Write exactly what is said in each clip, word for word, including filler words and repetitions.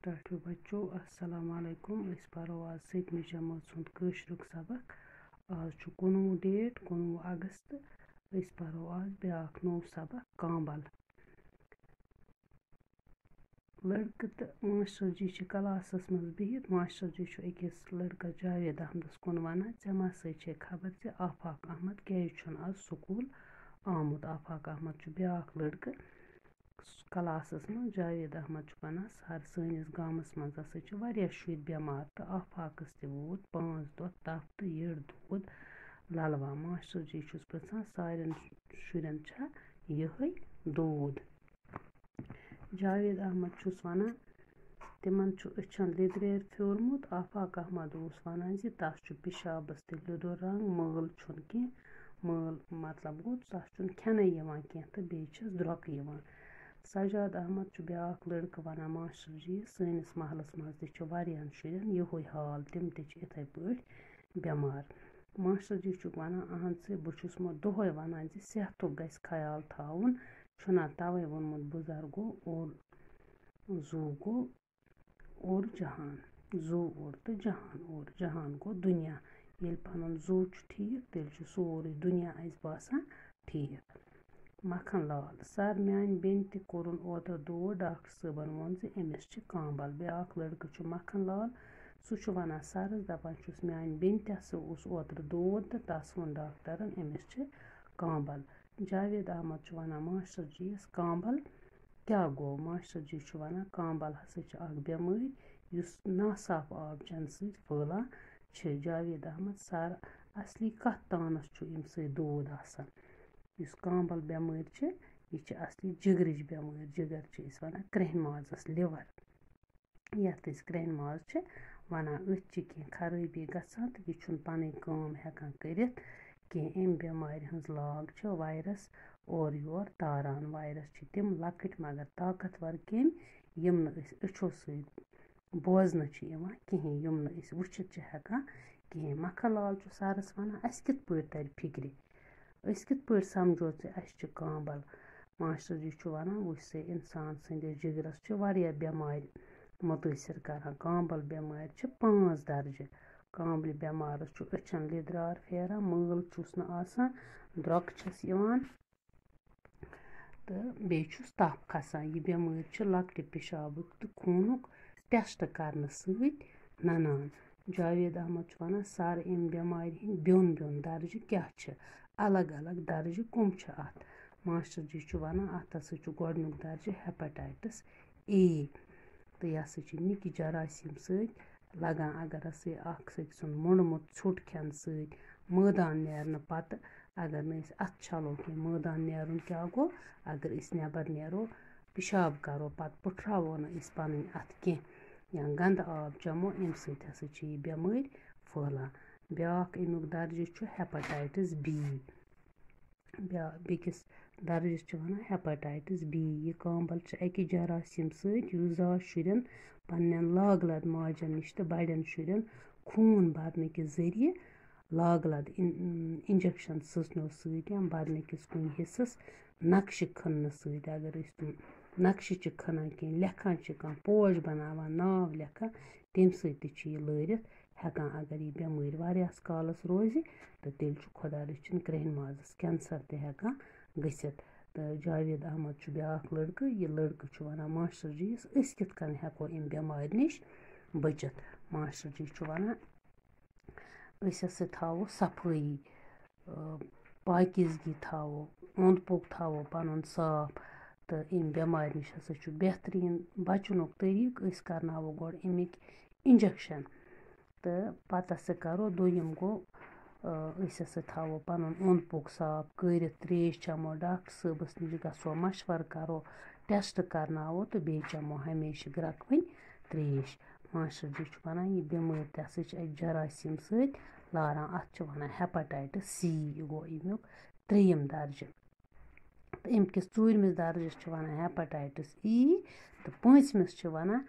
ٹاٹھیو بچو، السلام علیکم۔ أسۍ پرو آز سٔتمہِ جمٲژ ہُنٛد کٲشرُک سبق۔ آز چھُ کُنوُہ ڈیٹ، کُنوُہ اگست۔ أسۍ پرو آز بیٛاکھ نوٚو سبق، کانٛبل۔ لڑکہٕ تہٕ ماسٹر جی چھِ کلاسس منٛز بِہِتھ۔ ماسٹر جی چھُ أکِس لڑکس جاوید احمدس کُن ونان، "ژےٚ ما سۭتۍ چھے خبر زِ آفاق احمد کیازِ چھُنہٕ آز سکوٗل آمُت؟" آفاق احمد چھُ بیٛاکھ لڑکہٕ۔ کلاسس منٛز جاوید احمد چھُ ونان، "سر، سٲنِس گامس منٛز ہسا چھِ واریاہ شُرۍ بٮ۪مار تہٕ آفاقس تہِ ووت پانٛژھ دۄہ تپھ تہٕ یٔڈ دود للوان۔" ماسٹر جی چھُس پرژھان، "سارن شُرٮ۪ن چھا یِہوٚے دود؟" جاوید احمد چھُس ونان، "تِمن چھُ أچھن لیٚدریر پھیوٗرمُت۔" آفاق احمد اوس ونان زِ تس چھُ پِشابس تہِ لیٚدُر رنگ، مٲل چھُنہٕ کینٛہہ۔ مٲل مطلب گوٚو، تس چھُنہٕ کھٮ۪نَے یِوان کینٛہہ تہٕ بیٚیہِ چھَس درٛۄکہٕ یِوان۔ سجاد احمد چھُ بیٛاکھ لڑکہٕ ونان، "ماسٹر جی، سٲنِس محلس منٛز تہِ چھُ واریاہن شُرٮ۪ن یِہوٚے حال، تِم تہِ چھِ یِتھَے پٲٹھۍ بٮ۪مار۔" ماسٹر جی چھُکھ ونان، "اہن سا، بہٕ چھُس مو دۄہے ونان زِ صحتُک گژھِ خیال تھاوُن، چھُنا توے ووٚنمُت بُزرگو، اور زُو گوٚو اور جہان، زُو اور تہٕ جہان اور، جہان گوٚو دُنیا۔ ییٚلہِ پنُن زُو چھُ ٹھیٖک، تیٚلہِ چھُ سورُے دُنیا اَسہِ باسان ٹھیٖک۔" مکھن لال، "سر، میانہِ بیٚنہِ تہِ کوٚرُن اوترٕ دود، ڈاکٹر صٲبن ووٚن زِ أمِس چھِ کانٛبل۔" بیٛاکھ لڑکہٕ چھُ مکھن لال، سُہ چھُ ونان سرس، دپان چھُس، "میانہِ بیٚنہِ تہِ ہسا اوس اوترٕ دود تہٕ تس ووٚن ڈاکٹرن أمِس چھِ کانٛبل۔" جاوید احمد چھُ ونان ماسٹر جی یس، "کانٛبل کیٛاہ گوٚو؟" ماسٹر جی چھُ ونان، "کانٛبل ہسا چھِ اکھ بٮ۪مٲرۍ یُس ناصاف آب چٮ۪نہٕ سۭتۍ پھٔہلان چھِ۔" جاوید احمد، "سر، اصلی کتھ تانس چھُ امہِ سۭتۍ دود آسان؟" یُس کانٛبل بٮ۪مٲرۍ چھِ، یہِ چھِ اصلی جگرٕچ بٮ۪مٲرۍ۔ جگر چھِ أسۍ ونان کرٛہنہِ مازس، لِور۔ یَتھ أسۍ کرٛہنہِ ماز چھِ وَنان۔ أتھۍ چھِ کینٛہہ خرٲبی گژھان تہٕ یہِ چھُنہٕ پَنٕنۍ کٲم ہٮ۪کان کٔرِتھ کینٛہہ۔ اَمہِ بٮ۪مارِ ہٕنٛز لاگ چھِ وایرَس اورٕ یور تاران۔ وایرَس چھِ تِم لۄکٕٹۍ مگر طاقتور کیٚمۍ، یِم نہٕ أسۍ أچھو سۭتۍ بوزنہٕ چھِ یِوان کِہیٖنۍ، یِم نہٕ أسۍ وٕچھِتھ چھِ ہٮ۪کان کِہیٖنۍ۔ مَکھَن لال چھُ سَرَس وَنان، "اَسہِ کِتھ پٲٹھۍ تَرِ فِکرِ؟ أسۍ کِتھ پٲٹھۍ سَمجھو زِ اَسہِ چھِ کانٛبَل؟" ماسٹر جی چھُ وَنان، وٕچھ سا، اِنسان سٕنٛدِس جِگرَس چھِ واریاہ بٮ۪مارِ مُتٲثِر کَران۔ کانٛبَل بٮ۪مارِ چھِ پانٛژھ درجہِ۔ کانٛبلہِ بٮ۪مارَس چھُ أچھَن لیٚدرار پھیران، مٲل چھُس نہٕ آسان، درٛۄکہٕ چھَس یِوان تہٕ بیٚیہِ چھُس تَپھ کھَسان۔ یہِ بٮ۪مٲرۍ چھِ لۄکٹہِ پِشابُک تہٕ خوٗنُک ٹٮ۪سٹ کَرنہٕ سۭتۍ نَنان۔ جاوید احمد چھُ وَنان، "سَر، اَمہِ بٮ۪مارِ ہِنٛدۍ بیوٚن بیوٚن درجہٕ کیٛاہ چھِ؟ الگ الگ درجہٕ کٕم چھِ اَتھ؟" ماسٹر جی چھُ وَنان، "اَتھ ہسا چھُ گۄڈٕنیُک درجہٕ ہیپاٹائٹس اے، تہٕ یہِ ہسا چھِ نِکہِ جراثیم سۭتۍ لَگان۔ اگر ہسا یہِ اَکھ أکۍ سُنٛد موٚنڈمُت ژھوٚٹ کھٮ۪نہٕ سۭتۍ مٲدان نیرنہٕ پَتہٕ اگر نہٕ أسۍ اَتھٕ چھَلو کینٛہہ۔" مٲدان نیرُن کیٛاہ گوٚو؟ اگر أسۍ نٮ۪بر نیرو، پِشاب کَرو، پَتہٕ پُٹھراوو نہٕ أسۍ پَنٕنۍ اَتھٕ کینٛہہ یا گنٛدٕ آب چٮ۪مو، اَمہِ سۭتۍ ہسا چھِ یہِ بٮ۪مٲرۍ پھٔہلان۔ بیٛاکھ اَمیُک درجہٕ چھُ ہیپاٹائٹس بی۔ بیا-، بیٚکِس درجس چھِ وَنان ہیپاٹائٹس بی۔ یہِ کانٛبَل چھِ اَکہِ جراثیم سۭتۍ، یُس زاس شُرٮ۪ن پننٮ۪ن لاگ لد ماجن نِش تہٕ بڑٮ۪ن شُرٮ۪ن خوٗن برنہٕ کہِ ذٔریعہٕ لاگ لد اِن-، انجیکشن سٕژنو سۭتۍ یا بدنہٕ کِس کُنہِ حصس نقشہٕ کھننہٕ سۭتۍ۔ اگر أسۍ تِم نقشہٕ چھِ کھنان کینٛہہ، لیکھان چھِ کانٛہہ پوش بناوان، ناو لیکھان، تَمہِ سۭتۍ تہِ چھِ یہِ لٲرِتھ ہٮ۪کان۔ اگر یہِ بٮ۪مٲرۍ واریاہَس کالَس روزِ، تہٕ تیٚلہِ چھُ خۄدا رٔچھِن کرٛہنہِ مازَس کینسر تہِ ہٮ۪کان گٔژھِتھ۔ تہٕ جاوید احمد چھُ بیٛاکھ لٔڑکہٕ، یہِ لٔڑکہٕ چھُ وَنان ماسٹر جی یَس، "أسۍ کِتھ کٔنۍ ہٮ۪کو اَمہِ بٮ۪مارِ نِش بٔچِتھ؟" ماسٹر جی چھُ وَنان، "أسۍ ہسا تھاوو صفٲیی، پٲکیٖزگی تھاوو، اوٚنٛد پوٚک تھاوو پَنُن صاف، تہٕ اَمہِ بٮ۪مارِ نِش ہسا چھُ بہتریٖن بَچنُک طریٖقہٕ، أسۍ کرناوو گۄڈٕ اَمِکۍ انجیکشن، تہٕ پَتہٕ ہسا کرو دوٚیِم گوٚو، أسۍ ہسا تھاوو پَنُن اوٚنٛد پوٚک صاف کٔرِتھ، ترٛیش چٮ۪مو، ڈاکٹر صٲبَس نِش گژھو، مَشوَرٕ کرو، ٹیسٹ کرناوو تہٕ بیٚیہِ چٮ۪مو ہمیشہٕ گرٛٮ۪کہٕ وٕنۍ ترٛیش۔" ماسٹر جی چھُ وَنان، یہِ بٮ۪مٲرۍ تہِ ہسا چھِ اَسہِ جراثیم سۭتۍ لاران، اَتھ چھِ وَنان ہیپاٹائٹس سی، یہِ گوٚو اَمیُک ترٛیٚیِم درجہٕ۔ تہٕ اَمہِ کِس ژوٗرمِس درجس چھِ وَنان ہیپاٹائٹس ای، تہٕ پٲنٛژمِس چھِ وَنان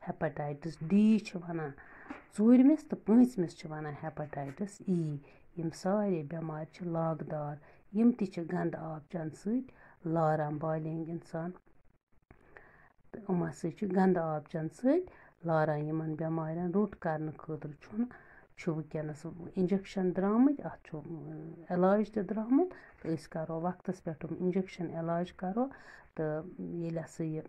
ہیپاٹائٹس ڈی چھِ وَنان۔ ژوٗرمِس تہٕ پٲنٛژمِس چھِ وَنان ہیپاٹائٹس ای۔ یِم سارے بٮ۪مارِ چھِ لاگدار، یِم تہِ چھِ گنٛدٕ آب چٮ۪نہٕ سۭتۍ لاران بالینگ اِنسان۔ تہٕ یِم ہسا چھِ گنٛدٕ آب چٮ۪نہٕ سۭتۍ لاران یِمَن بٮ۪مارٮ۪ن۔ روٚٹ کَرنہٕ خٲطرٕ چھُنہٕ، چھُ وٕنکٮ۪نَس اِنجَکشَن درٛامٕتۍ، اَتھ چھُ، اۭں، علاج تہِ درٛامُت، تہٕ أسۍ کَرو وقتَس پٮ۪ٹھ یِم اِنجَکشَن علاج کَرو۔ تہٕ ییٚلہِ ہسا یہِ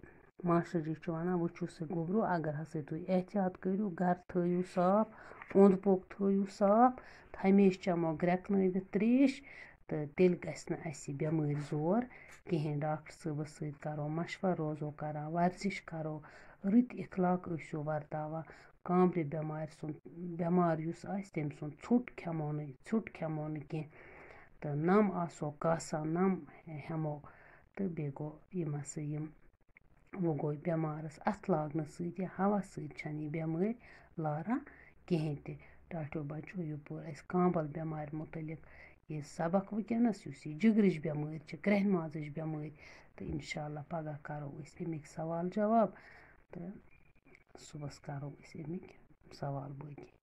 ماسٹر جی چھُ وَنان، وٕچھِو سا گوٚبرو، اگر ہسا تُہۍ احتیاط کٔرِو، گَرٕ تھٲیِو صاف، اوٚنٛد پوٚک تھٲیِو صاف، تہٕ ہمیشہِ چٮ۪مو گرٛٮ۪کنٲوِتھ ترٛیش، تہٕ تیٚلہِ گژھِ نہٕ اَسہِ یہِ بٮ۪مٲرۍ زور کِہیٖنۍ۔ ڈاکٹر صٲبَس سۭتۍ کَرو مَشوَرٕ، روزو کَران، ورزِش کَرو، رٕتۍ اخلاق ٲسِو وَرتاوان۔ کانٛبرِ بٮ۪مارِ سُنٛد، بٮ۪مار یُس آسہِ، تٔمۍ سُنٛد ژھوٚٹ کھٮ۪مو نہٕ، ژھیوٚٹ کھٮ۪مو نہٕ کینٛہہ، تہٕ نَم آسو کاسان، نَم ہٮ۪مو، تہٕ بیٚیہِ گوٚو یِم ہسا یِم وۄنۍ گوٚو بٮ۪مارَس اَتھٕ لاگنہٕ سۭتۍ یا ہوا سۭتۍ چھَنہٕ یہِ بٮ۪مٲرۍ لاران کِہیٖنۍ تہِ۔ ٹاٹھیو بَچو، یہِ پوٚر اَسہِ کانٛبَل بٮ۪مارِ مُتعلِق یہِ سبق وٕنکٮ۪نَس، یُس یہِ جِگرٕچ بٮ۪مٲرۍ چھِ، کرٛٮ۪ہنہِ مازٕچ بٮ۪مٲرۍ۔ تہٕ اِنشاء اللہ پَگاہ کَرو أسۍ اَمِکۍ سوال جواب تہٕ صُبحَس کَرو أسۍ اَمِکۍ سوال باقٕے۔